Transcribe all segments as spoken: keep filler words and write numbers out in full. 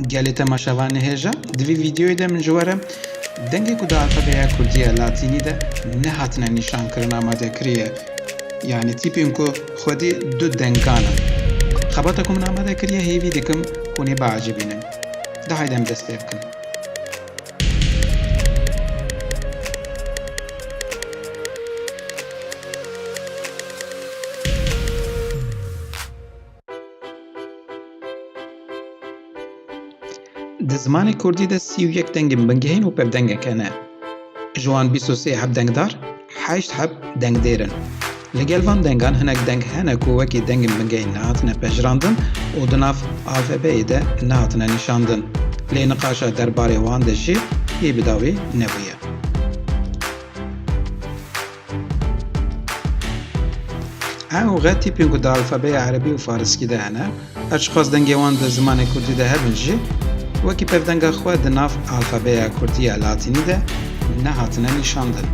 Gelê temaşevanê hêja, di vî vîdeoyê de min ji we re dengê ku di alfabeya kurdî ya latînî de nehatine nîşankirin amade kiriye. Yanî tîpên ku xwedî du dengan in. Xebata ku min amade kiriye hêvî dikim hûn ê biecibînin. De hayde em dest pê bikin. Di zimanê kurdî de sî û yek dengên bingehîn û pevdengek hene. Ji wan bîst û sê heb dengdar, heşt heb dengdêr in. Li gel van dengan hinek deng hene ku wekî dengên bingehîn nehatine pejirandin û di nav alfabeyê de nehatine nîşandin. Lê niqaşa derbarê wan de jî hê bi dawî nebûye. Ew xe tîpên ku di alfabeya erebî û fariskî de hene, her çiqas dengê wan di zimanê kurdî de hebin jî, wekî pevdenga xwe di nav alfabeya kurdî ya latînî de nehatine nîşandin.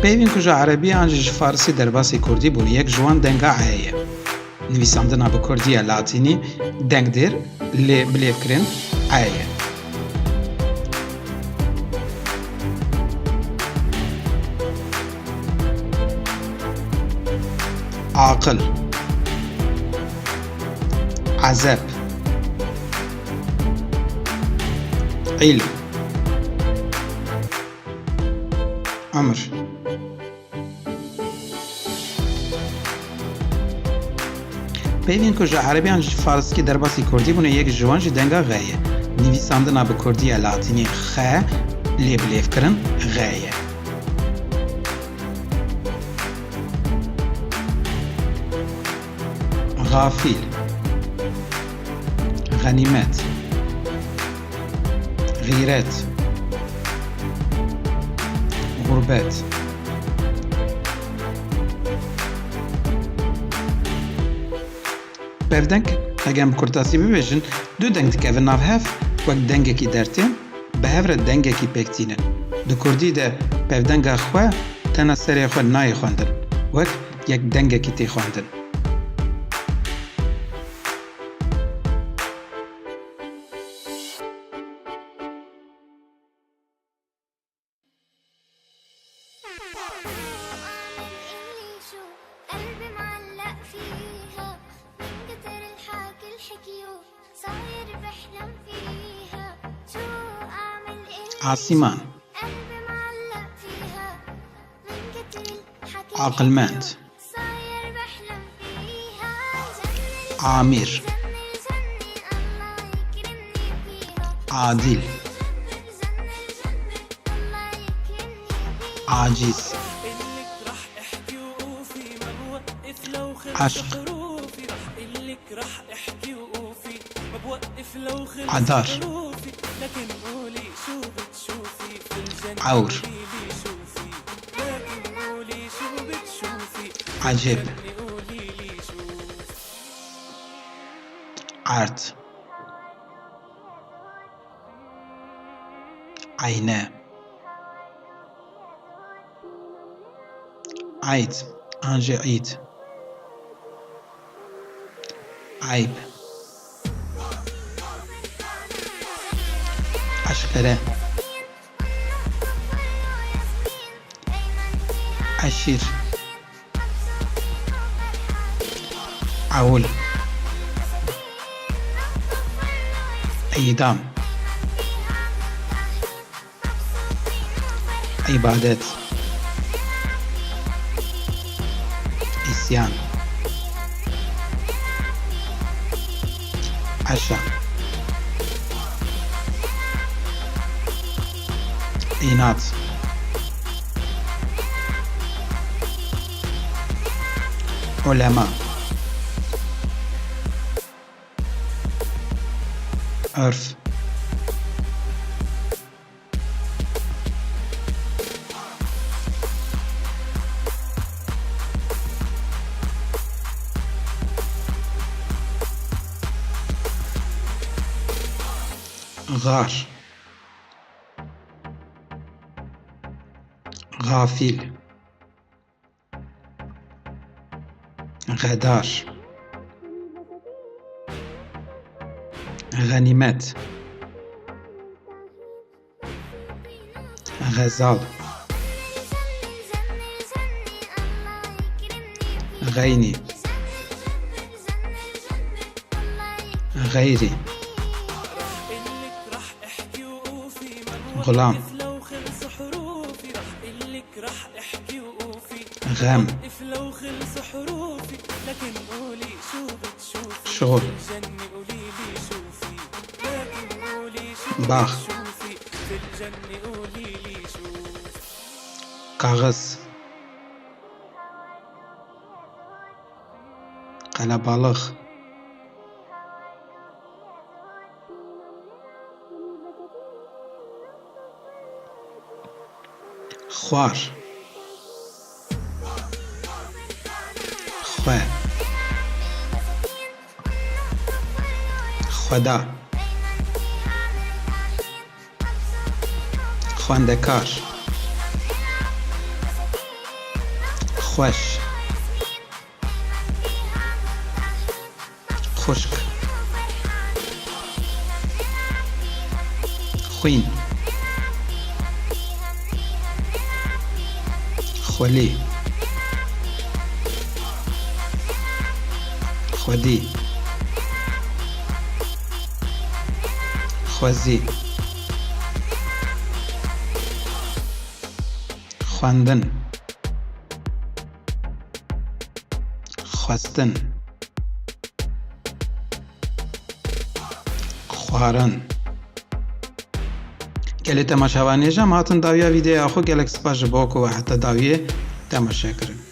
Peyvên ku ji erebî an jî ji farisî derbasî kurdî bûne, yek ji wan denga e ye. Nivîsandina bi kurdî ya latînî dengdêr lê bilêvkirin e ye. Aqil. Ezeb. Îlm. Emir. Peyvên ku ji erebî an ji fariskî derbasî kurdî bûne, yek ji wan jî denga xe ye. Nivîsandina bi kurdî ya latînî xe lê bilêvkirin xe ye. Xafîl. Xenîmet. Xîret. Xurbet. Pevdeng, hege em bi kurtasî bibêjin, du deng dikevin nav hev, wek dengekî dertêm, bi hev re dengekî pêk tînin. Di kurdî de pevdenga xwe tena serê xwe nayê xwendin, wek yek dengekî tê xwendin. Asîman. Aqilmend. Amîr. Adîl. Acîz. Eşq. Edar. Ewr. Ecêb. Erd. Eyne. Eyd, an jî îd. Eyb. Eşkere. Eşîr. Ewil. Îdam. Îbadet. Îsyan. Eşa. Înat. Ulema. Urf. Xar. Xafîl. Xedar. Xenîmet. Xezal. Xeynî. Xeyrî. Xulam. Xem. Şixul. Bax. Kaxiz. Qelebalix. Xwar. Xwe. Xweda. Xwendekar. Xweş. Xwişk. Xwîn. Xwelî. Xwedî. Xwezî. Xwendin. Xwestin. Xwarin. Gelê temaşevanê jî em hatin dawiya vîdeoya xwe, gelek spas ji bo ku we heta dawiyê temaşe kirin.